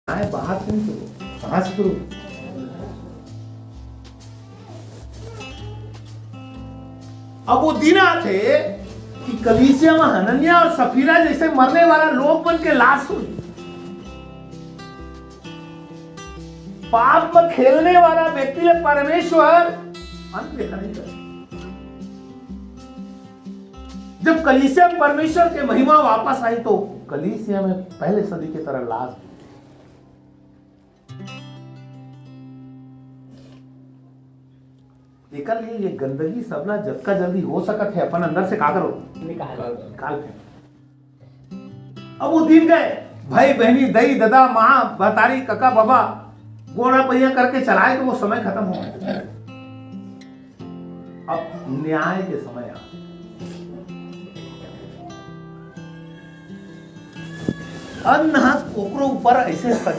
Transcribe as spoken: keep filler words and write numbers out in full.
आए बाहर से नहीं शुरू, कहां से शुरू? अब वो दिन आथे कि कलीसिया में हनन्या और सफीरा जैसे मरने वाला लोग मन के लाश होही। पाप में खेलने वाला व्यक्ति ले परमेश्वर अनदेखा नहीं करे। जब कलीसिया में परमेश्वर के महिमा वापस आई तो कलीसिया में पहले सदी की तरह लाश एकर लिए ये गंदगी सबला जतका जल्दी हो सकत हे, अपन अंदर से का करो? निकाल। निकाल फेंक। अब वो दिन गए, भाई, बहनी, दई, ददा, माँ, महतारी, कका, बाबा, गोड़ा पहिया करके चलाए तो वो समय खत्म हो गया। अब न्याय के समय आ। अन्न ह ओकरो ऊपर ऐसे सजा